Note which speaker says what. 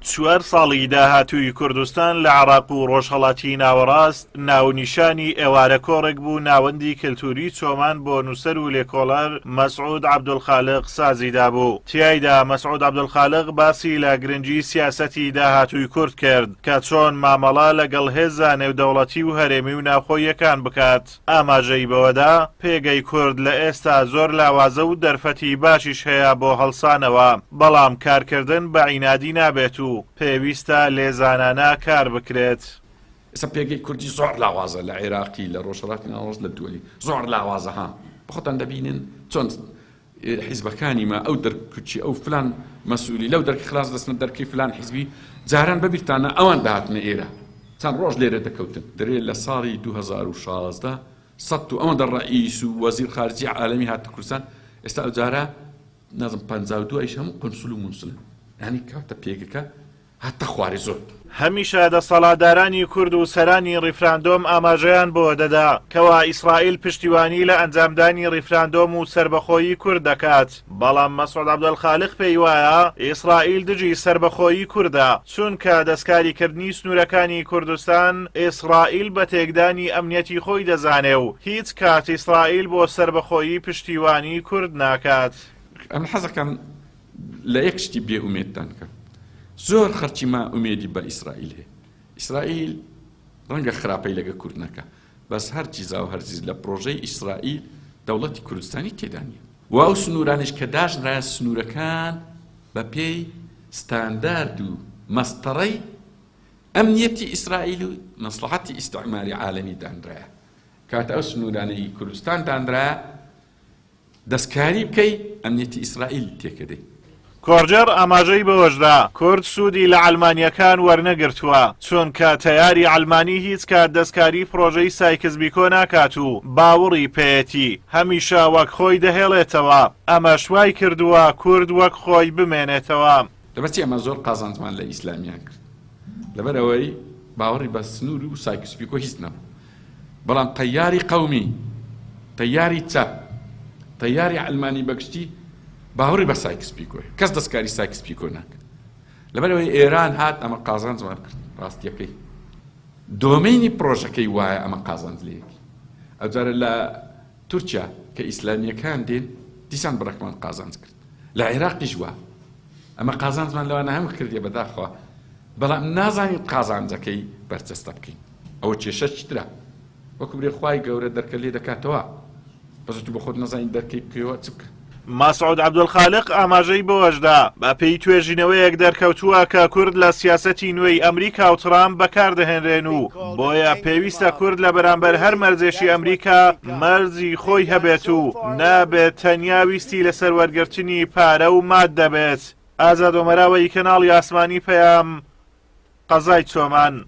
Speaker 1: چوار ساڵی داهاتووی کوردستان لە عێراق و ڕۆژهەڵاتی ناوەڕاست ناونیشانی ئێوارە کۆڕێک بوو ناوەندی کەلتوری چۆمان بۆ نووسەر و لێکۆڵەر مەسعود عەبدولخالق سازی دابوو. تیایدا مەسعود عەبدولخالق باسی لە گرنگی سیاسەتی داهاتووی کورد کرد کە چۆن مامەڵە لەگەڵ هێزە نێودەوڵەتی و هەرێمی و ناوخۆییەکان بکات. ئاماژەی بەوەدا، پێگەی کورد لە ئێستا زۆر لاوازە و دەرفەتی باشیش هەیە بۆ هەڵسانەوە، بەڵام کارکردن بە عینادی نابێت و پێویستە لێزانانە کار بکرێت.
Speaker 2: ئێستا پێگەی کوردی زۆر لاوازە لە عێراقی لە ڕۆژهەڵاتی ناوەڕاست لە دووەلی زۆر لاوازە ها بەخۆتان دەبینن چۆن حیزبەکانی ما ئەو دەرکچی ئەو فلان مەسئولی لەو دەرکی خلاص دەستنە دەرکی فلان حیزبی جاران بەبیرتانە ئەوان دەهاتنە ئێرە چەند ڕۆژ لێرە دەکەوتن درێ لە ساڵی 2016 سەد و ئەوەندە ڕئیس و وەزیر خارجی عالەمی هاتە کوردستان ئێستا ئەو جارە نازم 52 ئەیش هەموو قونسل و مونسلن یعنی کاتە پێگەکە هاتە خوارێ زۆر.
Speaker 1: هەمیشە دەسەڵاتدارانی کورد و سەرانی ڕیفراندۆم ئاماژەیان بۆ دەدا کەوا ئیسرائیل پشتیوانی لە ئەنجامدانی ڕیفراندۆم و سەربەخۆیی کورد دەکات، بەڵام مەسعود عەبدولخالق پێی وایە ئیسرائیل دژی سەربەخۆیی کوردە، چونکە دەستکاریکردنی سنوورەکانی کوردستان ئیسرائیل بە تێکدانی ئەمنیەتی خۆی دەزانێ و هیچ کات ئیسرائیل بۆ سەربەخۆیی پشتیوانی کورد ناکات.
Speaker 2: ئەمن حەزەکەم لە یەک شتی بێ ئومێدتان کەم زۆر خەرچی ما ئومێدی بە ئیسرائیل هەیە ئیسرائیل ڕەنگە خراپەی لەگە کورد نەکە بەس هەر چیزا و هەرزیز لە پرۆژەی ئیسرائیل دەوڵەتی کوردستانی تێدا نییە و ئەو سنوورانیش کە داشنرایە سنوورەکان بە پێی ستاندارد و مەستەڕەی ئەمنیەتی ئیسرائیل و مەسڵەحەتی ئیستعماری عالەمی دانرایە کاتە ئەو سنوورانەی کوردستان دانرایە دەستکاری بکەی ئەمنیەتی ئیسرائیل تێکەدەی.
Speaker 1: کۆڕگێڕ ئاماژەی بەوەشدا، کورد سوودی لە عەلمانییەکان وەرنەگرتووە، چونکە تەیاری عەلمانی هیچ کات دەستکاری پڕۆژەی سایکس بیکۆ ناکات و باوڕی پێیەتی، هەمیشە وەک خۆی دەهێڵێتەوە، ئەمەش وایکردووە کورد وەک خۆی بمێنێتەوە.
Speaker 2: لەبەرچی ئەمە زۆر قازانجمان لە ئیسلامیان کرد؟ لەبەر ئەوەی باوەڕی بە سنوور و سایکس بیکۆ هیچ نەبوو. بەڵام تەیاری قەومی، تەیاری چەپ، تەیاری عەلمانی بەگشتی باوەڕی بە سایکس پیکۆیە. کەس دەستکاری سایکس پیکۆ ناکات. لەبەرئەوەی ئێران هات ئەمە قازانجمان کرد ڕاستیەکەی. دۆمینی پرۆژەکەی وایە ئەمە قازانج لێیەتی. ئەوجارە لە تورکیا کە ئیسلامیەکان دێن دیسان بڕەکمان قازانج کرد. لە عێراقیش وا. ئەمە قازانجمان لەوانە هەموو کردیە بەداخەوە. بەڵام نازانین قازانجەکەی بەرجەستە بکەین. ئەوە کێشە چترە وەکو برێ خوای گەورە دەرکە لێ دەکاتەوە بەس تو بەخۆت نەزانی دەرکەی بکەیەوە چ بکە.
Speaker 1: مەسعود عەبدولخالق ئاماژەی بەوەشدا، بەپێی توێژینەوەیەک دەرکەوتووە کە کورد لە سیاسەتی نوێی ئەمریکا و ترامپ بەکاردەهێنرێن و بۆیە پێویستە کورد لە بەرامبەر هەر مەرجێکی ئەمریکا مەرجی خۆی هەبێت و نابێت تەنیا ویستی لەسەر وەرگرتنی پارە و ماددە بێت. ئازاد ئۆمەراوەیی کەناڵی ئاسمانی پەیام، قەزای چۆمان.